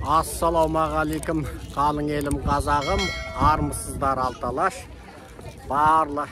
Ассалаумағалейкум, қалың елім қазағым, армысыздар алты алаш. Барлық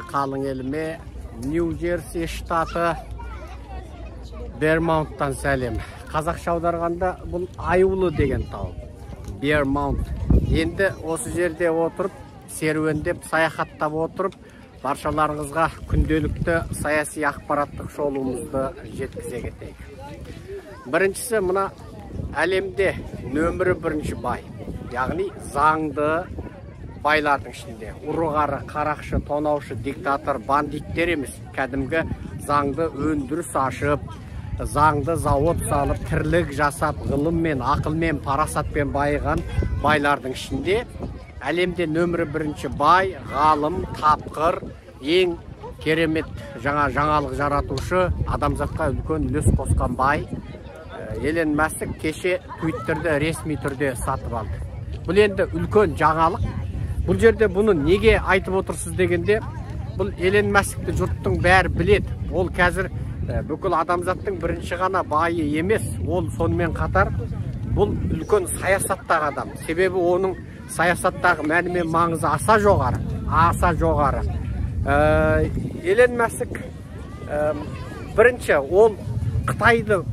қалың еліме Нью-Джерси штаты Бермаунттан сәлем. Қазақша аударғанда бұл Аюлы деген тау. Бермаунт. Енді осы жерде отырып, серуендеп, саяхаттап отырып, баршаларыңызға күнделікті саяси ақпараттық шолуымызды жеткізе кетейік. Біріншісі, мына әлемде нөмірі бірінші бай, яғни заңды байлардың ішінде ұры-қары, қарақшы, тонаушы, диктатор, бандиттер емес, кәдімгі заңды өндіріс ашып, заңды зауыт салып, тірлік жасап, ғылыммен, ақылмен, парасатпен байыған байлардың ішінде әлемде нөмірі бірінші бай, ғалым, тапқыр, ең керемет жаңа жаңалық жаратушы, адамзатқа үлкен үлес қосқан бай Элон Маск кеше Твиттерді ресми түрде сатып алды. Бұл енді үлкен жаңалық. Бұл жерде бұны неге айтып отырсыз дегенде, бұл Элон Маскті жұрттың бәрі біледі. Ол қазір бүкіл адамзаттың бірінші ғана байы емес, ол сонымен қатар бұл үлкен саясаттағы адам. Себебі оның саясаттағы мәні мен маңызы аса жоғары, аса жоғары. Элон Маск бірінші ол Қытайды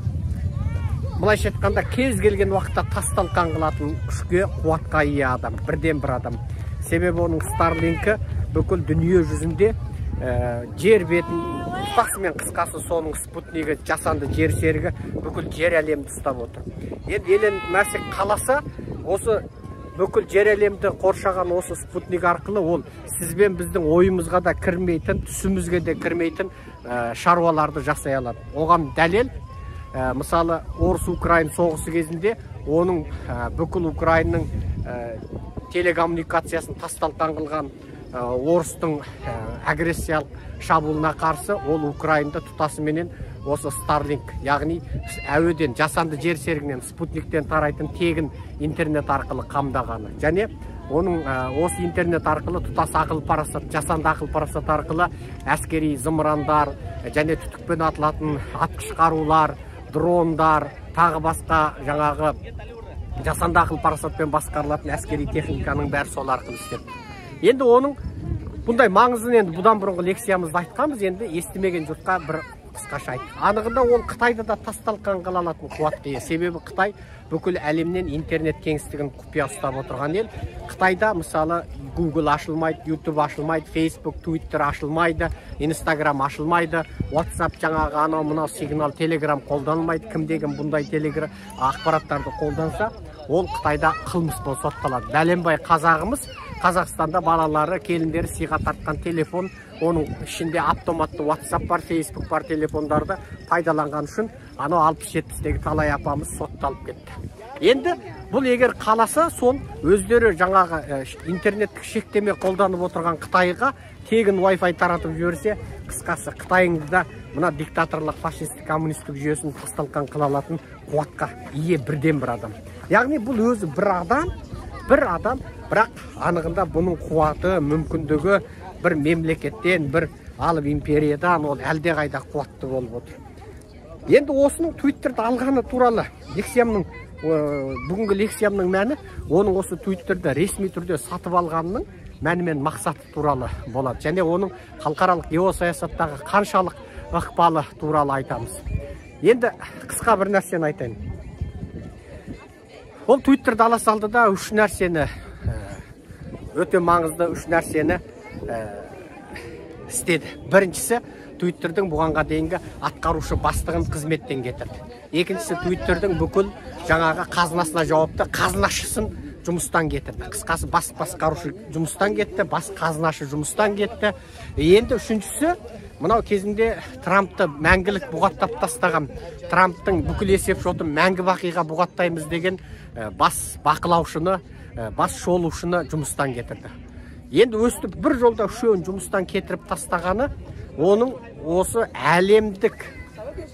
былайша айтқанда кез келген уақытта тас талқан қылатын күшке, қуатқа ие адам, бірден бір адам. Себебі оның Старлинкі бүкіл дүние жүзінде жер бетін тұтасымен, қысқасы соның спутнигі, жасанды жер серігі бүкіл жер әлемді ұстап отыр. Енді Элон Маск қаласа, осы бүкіл жер әлемді қоршаған осы спутник арқылы ол сіз бен біздің ойымызға да кірмейтін, түсімізге де кірмейтін шаруаларды жасай алады. Оған дәлел, мысалы, орыс-украин соғысы кезінде оның бүкіл Украинның телекоммуникациясын тас-талқан қылған, орыстың агрессиялық шабуылына қарсы ол Украинды тұтасыменен осы Старлинк, яғни әуеден, жасанды жер серігінен, спутниктен тарайтын тегін интернет арқылы қамдағаны. Және оның осы интернет арқылы тұтас ақыл парасат, жасанды ақыл парасат арқылы әскери зымырандар және түтікпен атылатын атқыш қарулар, дрондар, тағы басқа жаңағы жасанды ақыл парасатпен басқарылатын әскери техниканың бәрі сол арқылы істеп. Енді оның бұндай маңызын енді бұдан бұрынғы лекциямызда айтқанбыз, енді естімеген жұртқа бір қысқаша айттық. Анығында ол Қытайды да тас талқан қыла алатын қуатқа ие. Себебі Қытай бүкіл әлемнен интернет кеңістігін құпия ұстап отырған ел. Қытайда мысалы Google ашылмайды, YouTube ашылмайды, Facebook, Twitter ашылмайды, Instagram ашылмайды, WhatsApp жаңағы анау мынау сигнал, Telegram қолданылмайды. Кімде-кім бұндай Telegram ақпараттарды қолданса, ол Қытайда қылмыспен сотталады. Бәленбай қазағымыз Қазақстанда балалары, келіндері сыйға тартқан телефон, оның ішінде автоматты WhatsApp бар, Facebook бар телефондарды пайдаланған үшін анау 60-70-тегі талай апамыз сотталып кетті. Енді бұл егер қаласа, сол өздері жаңағы интернеттік шектеме қолданып отырған Қытайға тегін Wi-Fi таратып жіберсе, қысқасы Қытайыңды да мына диктаторлық, фашистік, коммунистік жүйесін тас-талқан қыла алатын қуатқа ие бірден бір адам. Яғни бұл өзі бір адам, бір адам, бірақ анығында бұның қуаты, мүмкіндігі бір мемлекеттен, бір алып империядан ол әлдеқайда қуатты болып отыр. Енді осының Твиттерді алғаны туралы лекциямның, бүгінгі лекциямның мәні оның осы Твиттерді ресми түрде сатып алғанының мәні мен мақсаты туралы болады. Және оның халықаралық геосаясаттағы қаншалық ықпалы туралы айтамыз. Енді қысқа бір нәрсені айтайын. Ол Твиттерді ала салды да үш нәрсені, өте маңызды үш нәрсені істеді. Біріншісі, Твиттердің бұғанға дейінгі атқарушы бастығын қызметтен кетірді. Екіншісі, Твиттердің бүкіл жаңағы қазынасына жауапты қазынашысын жұмыстан кетірді. Қысқасы, бас басқарушы жұмыстан кетті, бас қазынашы жұмыстан кетті. Енді үшіншісі, мынау кезінде Трампты мәңгілік бұғаттап тастаған, Трамптың бүкіл есеп шотын мәңгі бақиға бұғаттаймыз деген бас бақылаушыны, бас шолушыны жұмыстан кетірді. Енді өстіп бір жолда үшеуін жұмыстан кетіріп тастағаны оның осы әлемдік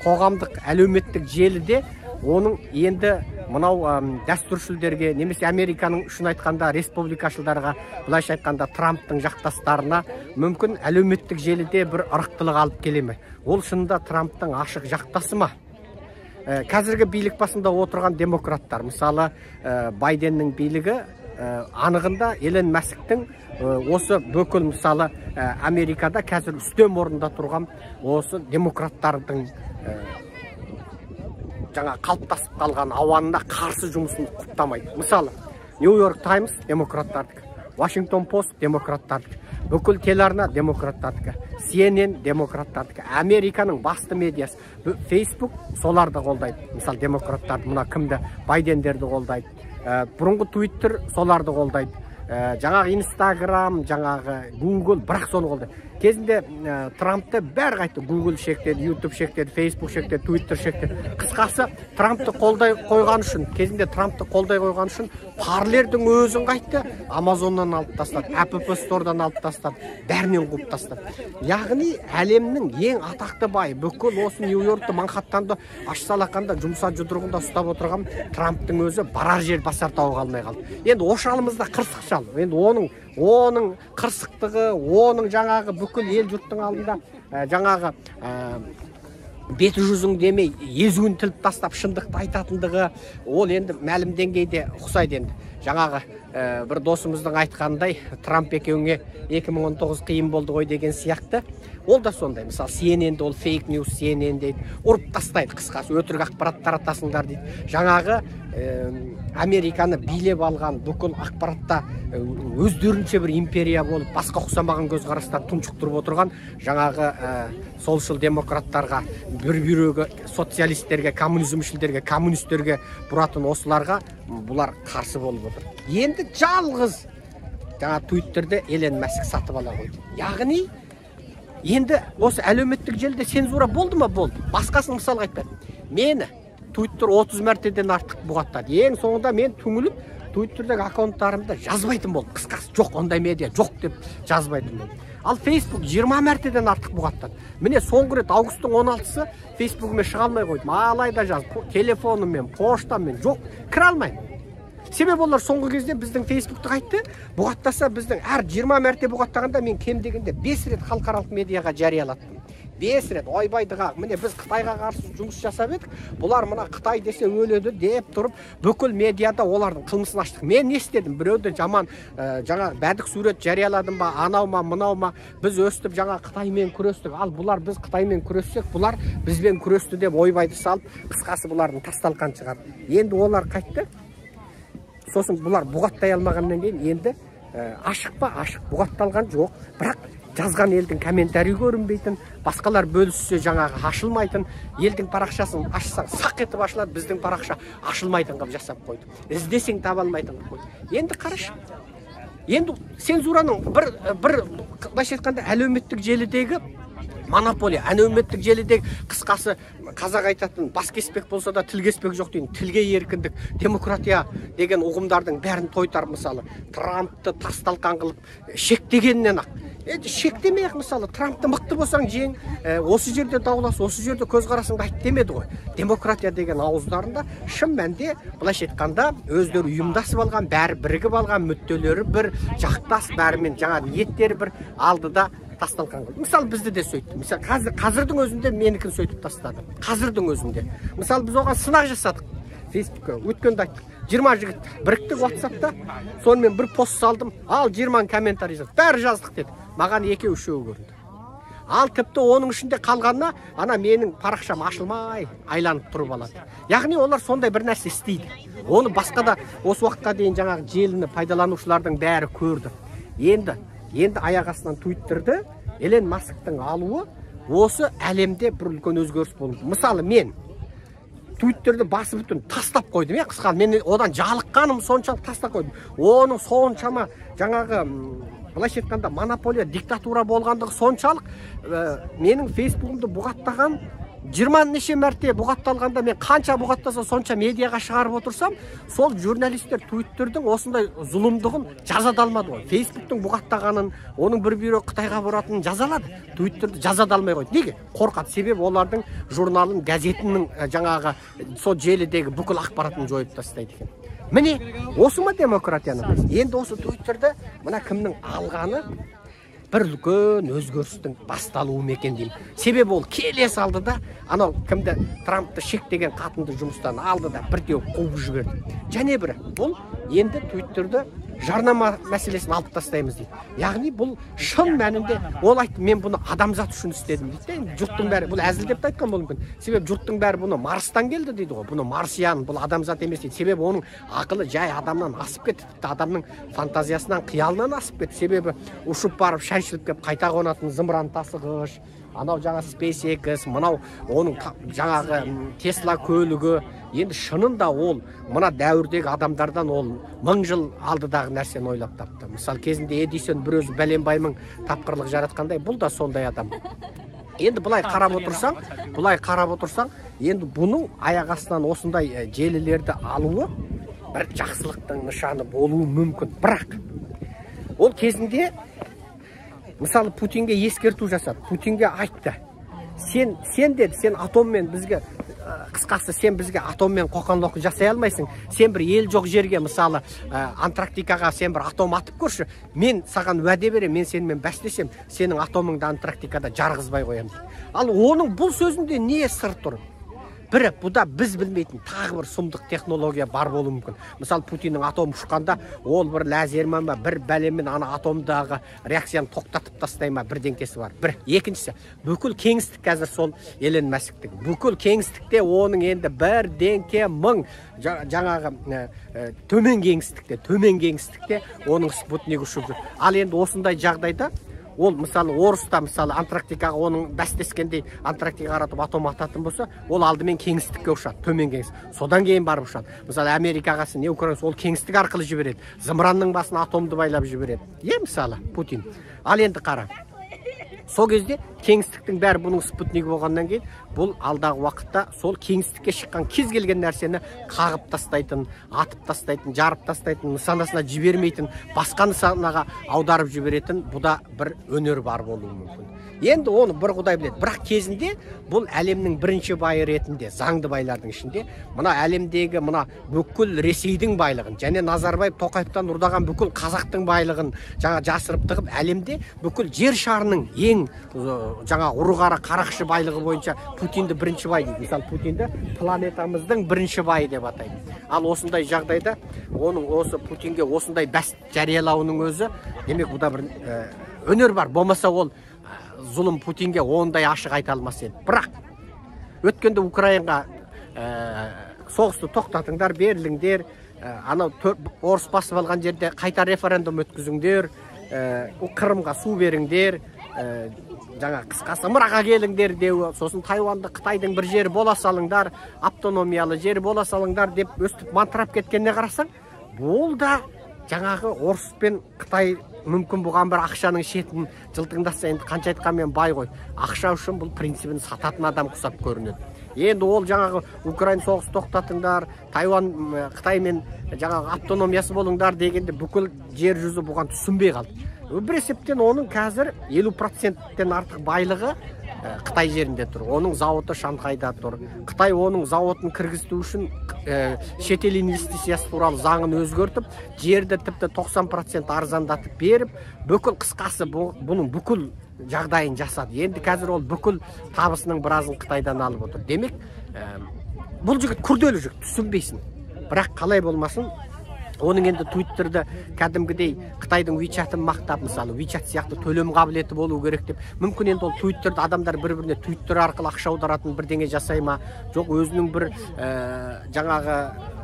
қоғамдық әлеуметтік желіде оның енді мынау дәстүршілдерге немесе Американың үшін айтқанда республикашылдарға, былайша айтқанда Трамптың жақтастарына мүмкін әлеуметтік желіде бір ырықтылық алып келе ме? Ол шынында Трамптың ашық жақтасы ма? Қазіргі билік басында отырған демократтар, мысалы, Байденнің билігі, анығында Элон Масктың осы бүкіл, мысалы, Америкада қазір үстем орында тұрған осы демократтардың жаңа қалыптасып қалған ауанына қарсы жұмысын құптамайды. Мысалы, Нью Йорк Таймс демократтардікі, Вашингтон Пост демократтардікі, бүкіл телеарна демократтардікі, CNN демократтардікі, Американың басты медиасы, Facebook соларды қолдайды. Мысалы, демократтарды, мына кімді, Байдендерді қолдайды. Бұрынғы Twitter соларды қолдайды. Жаңағы Instagram, жаңағы Google, бірақ соны қолдайды. Кезінде Трампты бәрі қайтты. Google шектеді, YouTube шектеді, Facebook шектеді, Twitter шектеді. Қысқасы, Трампты қолдай қойған үшін, кезінде Трампты қолдай қойған үшін Парлердің өзін қайтты, Амазоннан алып тастады, App Store'дан алып тастады, бәрінен қуып тастады. Яғни әлемнің ең атақты бай, бүкіл осы Нью-Йоркты, Манхаттанды ашса алақанда, жұмса жұдырығында ұстап отырған Трамптың өзі барар жер басар тауы қалмай қалды. Енді ошалымыз да қырсық шал. Енді оның қырсықтығы, оның жаңағы бүкіл ел жұрттың алдында жаңағы беті жүзің демей езуін тіліп тастап шындықты айтатындығы, ол енді мәлім деңгейде ұқсайды енді. Жаңағы бір досымыздың айтқанындай, Трамп екеуіңе 2019 қиын болды ғой деген сияқты. Ол да сондай. Мысалы, CNN-ді ол фейк ньюс CNN дейді, ұрып тастайды, қысқасы, өтірік ақпарат таратасыңдар дейді. Жаңағы Американы билеп алған бүкіл ақпаратта өздерінше бір империя болып, басқа ұқсамаған көзқарастар тұншықтырып отырған жаңағы солшыл демократтарға, бір бүйрегі социалистерге, коммунизмшілдерге, коммунистерге бұратын осыларға бұлар қарсы болып отыр. Енді жалғыз жаңа Твиттерді Элон Маск сатып ала қойды. Яғни енді осы әлеуметтік желіде цензура болды ма? Болды. Басқасын мысалға айтпадым. Мені Твиттер 30 мәртеден артық бұғаттады. Ең соңында мен түңіліп Твиттердегі аккаунттарымды жазбайтын болдым. Қысқасы, жоқ, ондай медиа жоқ деп жазбайтын болдым. Ал Facebook 20 мәртеден артық бұғаттады. Міне соңғы рет августтың 16-сы Facebook'іме шыға алмай қойдым. Алайда жаз, телефоныммен, поштаммен жоқ, кіре алмаймын. Себебі олар соңғы кезде біздің Facebook'ты қайтты, бұғаттаса біздің әр 20 мәрте бұғаттағанда мен кем дегенде 5 рет халықаралық медиаға жариялаттым. 5 рет ойбайдыға, міне біз Қытайға қарсы жұмыс жасап едік, бұлар мына Қытай десе өледі деп тұрып, бүкіл медиада олардың қылмысын аштық. Мен не істедім? Біреуді жаман жаңа бәдік сурет жарияладым ба, анау ма, мынау ма, біз өстіп жаңа Қытаймен күрестік, ал бұлар біз Қытаймен күрессек, бұлар бізбен күресті деп ойбайды салып, қысқасы бұлардың тас-талқан шығарды. Енді олар қайтты. Сосын бұлар бұғаттай алмағаннан кейін енді ашық па, ашық, бұғатталған жоқ, бірақ жазған елдің комментарий көрінбейтін, басқалар бөліссе жаңағы ашылмайтын, елдің парақшасын ашсаң сақ етіп ашылады, біздің парақша ашылмайтын қылып жасап қойды. Іздесең таба алмайтын қылып қойды. Енді қарашы, енді цензураның бір былайша айтқанда әлеуметтік желідегі монополия, әлеуметтік желідегі қысқасы қазақ айтатын бас кеспек болса да тіл кеспек жоқ дейін, тілге еркіндік, демократия деген ұғымдардың бәрін тойтар. Мысалы, Трампты тас-талқан қылып шектегеннен ақ. Енді шектемей ақ, мысалы, Трампты мықты болсаң жең, осы жерде даулас, осы жерде көзқарасыңды айт демеді ғой. Демократия деген ауыздарында шын мәнде былайша айтқанда өздері ұйымдасып алған, бәрі бірігіп алған, мүдделері бір, жақтас, бәрімен жаңа ниеттері бір, алдыда тасталқан қылды. Мысалы, бізді де сөйтті. Мысалы, қазірдің өзінде менікін сөйтіп тастады. Қазірдің өзінде. Мысалы, біз оған сынақ жасадық. Фейсбукке өткенде айттық. 20 жігіт біріктік WhatsApp'та. Сонымен бір пост салдым. Ал 20 комментарий жазды. Бәрі жаздық деді. Маған 2-3 көрінді. Ал тіпті оның ішінде қалғанына ана менің парақшам ашылмай айланып тұрып алады. Яғни олар сондай бір нәрсе істейді. Оны басқа да осы уақытқа дейін жаңағы желіні пайдаланушылардың бәрі көрді. Енді аяқ астынан Твиттерді Элон Масктың алуы осы әлемде бір үлкен өзгеріс болды. Мысалы, мен Твиттерді басы бүтін тастап қойдым, қысқа, мен одан жалыққаным соншалық тастап қойдым. Оның соншама жаңағы былайша айтқанда монополия, диктатура болғандығы соншалық, менің Фейсбугімді бұғаттаған 20 неше мәрте бұғатталғанда мен қанша бұғаттаса сонша медиаға шығарып отырсам, сол журналистер Твиттердің осындай зұлымдығын жаза да алмады ғой. Фейсбуктың бұғаттағанын, оның бір бүйрегі Қытайға бұратынын жаза алады, Твиттерді жаза да алмай қойды. Неге? Қорқады. Себебі олардың журналын, газетінің жаңағы сол желідегі бүкіл ақпаратын жойып тастайды екен. Міне, осы ма демократияның? Енді осы Твиттерді мына кімнің алғаны? бір үлкен өзгерістің басталуы ма екен деймін. Себебі ол келе салды да, анау кімді, Трампты шектеген қатынды жұмыстан алды да бірдеу қуып жіберді. Және бірі, бұл енді Твиттерді жарнама мәселесін алып тастаймыз дейді. Яғни бұл шын мәнінде ол айтты, мен бұны адамзат үшін істедім дейді. Енді жұрттың бәрі бұл әзілдеп те айтқан болуы мүмкін. Себебі жұрттың бәрі бұны Марстан келді дейді ғой. Бұны марсиан, бұл адамзат емес дейді. Себебі оның ақылы жай адамнан асып кетті, тіпті адамның фантазиясынан, қиялынан асып кетті. Себебі ұшып барып шаншылып келіп қайта қонатын зымыран тасығыш, анау жаңа SpaceX, мынау оның жаңағы Тесла көлігі. Енді шынында ол мына дәуірдегі адамдардан ол 1000 жыл алдыдағы нәрсені ойлап тапты. Мысалы, кезінде Эдисон бір өзі бәленбай мың тапқырлық жаратқандай, бұл да сондай адам. Енді былай қарап отырсаң, енді бұның аяқ астынан осындай желілерді алуы бір жақсылықтың нышаны болуы мүмкін. Бірақ ол кезінде мысалы Путинге ескерту жасады, Путинге айтты. Сен деді, сен атоммен бізге, қысқасы, сен бізге атоммен қоқан-лоқы жасай алмайсың. Сен бір ел жоқ жерге, мысалы, Антарктикаға сен бір атом атып көрші. Мен саған уәде беремін, мен сенімен бәстесем, сенің атомыңды Антарктикада жарғызбай қоямын дейді. Ал оның бұл сөзінде не сыр тұр? Бірі, бұда біз білмейтін тағы бір сұмдық технология бар болуы мүмкін. Мысалы, Путиннің атом ұшқанда, ол бір лазермен ба, бір бәлемен ана атомдағы реакцияны тоқтатып тастай ма, бірдеңкесі бар. Бір, екіншісі, бүкіл кеңістік қазір сол Элон Масктің. Бүкіл кеңістікте оның енді бірдеңке мың жаңағы төмен кеңістікте оның спутнигі ұшып жүр. Ал енді осындай жағдайда ол, мысалы, орыста, мысалы, Антарктикаға оның бәстескендей Антарктикаға қаратып атом ататын болса, ол алдымен кеңістікке ұшады, төмен кеңістік. Содан кейін барып ұшады. Мысалы, Америкаға не Украина, ол кеңістік арқылы жібереді. Зымыранның басына атомды байлап жібереді. Мысалы, Путин. Ал енді қара. Сол кезде кеңістіктің бәрі бұның спутнигі болғаннан кейін, бұл алдағы уақытта сол кеңістікке шыққан кез келген нәрсені қағып тастайтын, атып тастайтын, жарып тастайтын, нысанасына жібермейтін, басқа нысанаға аударып жіберетін бұда бір өнер бар болуы мүмкін. Енді оны бір Құдай біледі. Бірақ кезінде бұл әлемнің бірінші байы ретінде, заңды байлардың ішінде, мына әлемдегі мына бүкіл Ресейдің байлығын және Назарбаев Тоқаевтан ұрдаған бүкіл қазақтың байлығын жаңа жасырып тығып, әлемде бүкіл жер шарының ең жаңа ұры-қара қарақшы байлығы бойынша Путинді бірінші бай дейді. Мысалы, Путинді планетамыздың бірінші байы деп атайды. Ал осындай жағдайда оның осы Путинге осындай бәс жариялауының өзі, демек бұда бір өнер бар. Болмаса ол зұлым Путинге ондай ашық айта алмас еді. Бірақ өткенде Украинаға соғысты тоқтатыңдар, беріліңдер, анау орыс басып алған жерде қайта референдум өткізіңдер, Қырымға су беріңдер, жаңа қысқасы ымыраға келіңдер деуі, сосын Тайванды Қытайдың бір жері бола салыңдар, автономиялы жері бола салыңдар деп өстіп мантырап кеткеніне қарасаң, бұл да жаңағы орыс пен Қытай мүмкін бұған бір ақшаның шетін жылтыңдатса, енді қанша айтқанмен бай ғой, ақша үшін бұл принципін сататын адам құсап көрінеді. Енді ол жаңағы Украина соғысы тоқтатыңдар, Тайван Қытаймен жаңағы автономиясы болыңдар дегенде бүкіл жер жүзі бұған түсінбей қалды. Бір есептен оның қазір 50%-тен артық байлығы Қытай жерінде тұр. Оның зауыты Шанхайда тұр. Қытай оның зауытын кіргізу үшін шетел инвестициясы туралы заңын өзгертіп, жерді тіпті 90% арзандатып беріп, бүкіл қысқасы бұның бүкіл жағдайын жасады. Енді қазір ол бүкіл табысының біразын Қытайдан алып отыр. Демек, бұл жігіт күрделі жігіт, түсінбейсің. Бірақ қалай болмасын, оның енді Твиттерді кәдімгідей Қытайдың WeChat-ын мақтап, мысалы, WeChat сияқты төлем қабілеті болу керек деп. Мүмкін енді ол Твиттерді адамдар бір-біріне Твиттер арқылы ақша аударатын бірдеңе жасай ма? Жоқ, өзінің бір жаңағы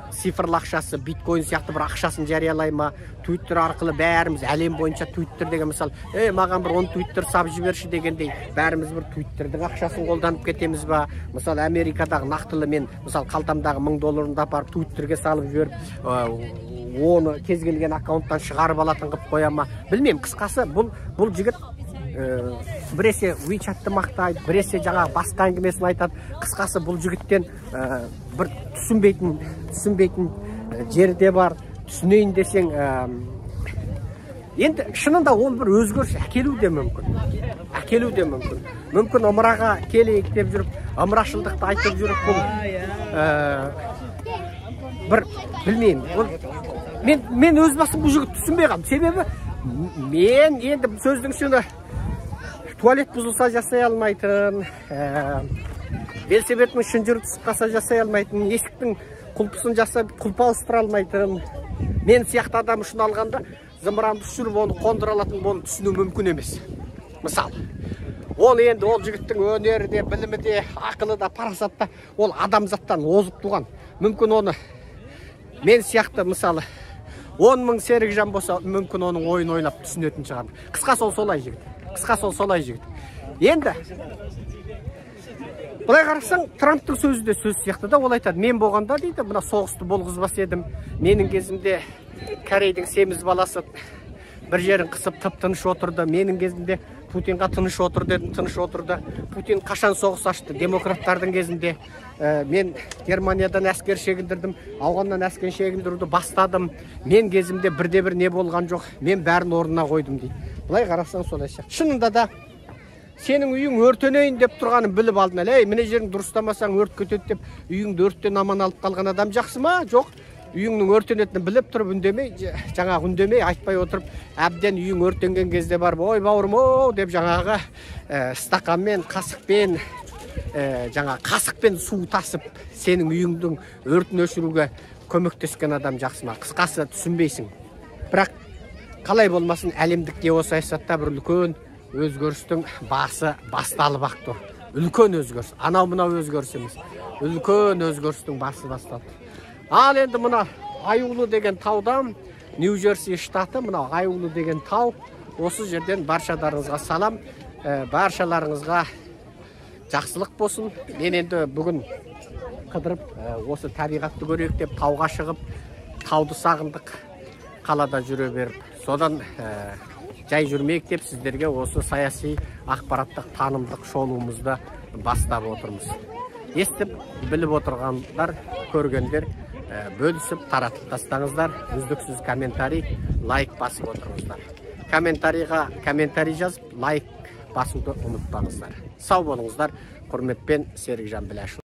цифрлы ақшасы, биткоин сияқты бір ақшасын жариялай ма? Твиттер арқылы бәріміз әлем бойынша Твиттер деген, мысалы, маған бір 10 Твиттер сап жіберші дегендей, бәріміз бір Твиттердің ақшасын қолданып кетеміз ба? Мысалы, Америкадағы нақтылы мен, мысалы, қалтамдағы 1000 долларымды апарып Твиттерге салып жіберіп, оны кез келген аккаунттан шығарып алатын қылып қоя ма? Білмеймін. Қысқасы, бұл жігіт біресе WeChat-ты мақтайды, біресе жаңағы басқа әңгімесін айтады. Қысқасы, бұл жігіттен бір түсінбейтін жері де бар. Түсінейін десең, енді шынында ол бір өзгеріс әкелу де мүмкін. Әкелу де мүмкін. Мүмкін ымыраға келейік деп жүріп, ымырашылдықты айтып жүріп, бұл бір білмеймін. Мен өз басым бұл жігітті түсінбей қалдым. Себебі мен енді сөздің шыны Туалет бұзылса жасай алмайтын, велосипедінің шынжыры түсіп қалса жасай алмайтын, есіктің құлпысын жасап құлпы ауыстыра алмайтын мен сияқты адам үшін алғанда зымыранды ұшырып оны қондыра алатын, оны түсіну мүмкін емес. Мысалы, ол енді ол жігіттің өнері де, білімі де, ақылы да, парасаты да, ол адамзаттан озып туған. Мүмкін оны мен сияқты, мысалы, 10 мың Серікжан болса, мүмкін оның ойын ойлап түсінетін шығар. Қысқасы ол солай жігіт. Қысқасы ол солай жігіт. Енді былай қарасаң, Трамптың сөзі де сөз сияқты да, ол айтады, мен болғанда дейді, мына соғысты болғызбас едім. Менің кезімде Корейдің семіз баласы бір жерін қысып тып-тыныш отырды. Менің кезімде Путинға тыныш отыр дедім, тыныш отырды. Путин қашан соғыс ашты? Демократтардың кезінде. Мен Германиядан әскер шегіндірдім, Ауғаннан әскер шегіндіруді бастадым. Мен кезімде бірде-бір не болған жоқ, мен бәрін орнына қойдым дейді. Былай қарасаң солай сияқты. Шынында да сенің үйің өртенейін деп тұрғанын біліп алдын әлі, ей, мына жерін дұрыстамасаң өрт кетеді деп үйіңді өрттен аман алып қалған адам жақсы ма? Жоқ. Үйіңнің өртенетінін біліп тұрып үндемей, жаңағы үндемей айтпай отырып, әбден үйің өртенген кезде барып, ой бауырым оу деп жаңағы стақанмен, қасықпен, жаңағы қасықпен су тасып сенің үйіңдің өртін өшіруге көмектескен адам жақсы ма? Қысқасы түсінбейсің. Бірақ қалай болмасын әлемдік геосаясатта бір үлкен өзгерістің басы басталып ақ тұр. Үлкен өзгеріс, анау мынау өзгеріс емес. Үлкен өзгерістің басы басталды. Ал енді мына Аюлы деген таудан, Нью-Джерси штаты, мына Аюлы деген тау, осы жерден баршаларыңызға салам, баршаларыңызға жақсылық болсын. Мен енді бүгін қыдырып, осы табиғатты көрейік деп тауға шығып, тауды сағындық, қалада жүре беріп, содан жай жүрмейік деп сіздерге осы саяси ақпараттық танымдық шолуымызды бастап отырмыз. Естіп, біліп отырғандар, көргендер, бөлісіп таратып тастаңыздар, үздіксіз комментарий, лайк басып отырыңыздар. Комментарийға комментарий жазып, лайк басуды ұмытпаңыздар. Сау болыңыздар. Құрметпен, Серікжан Біләшұлы.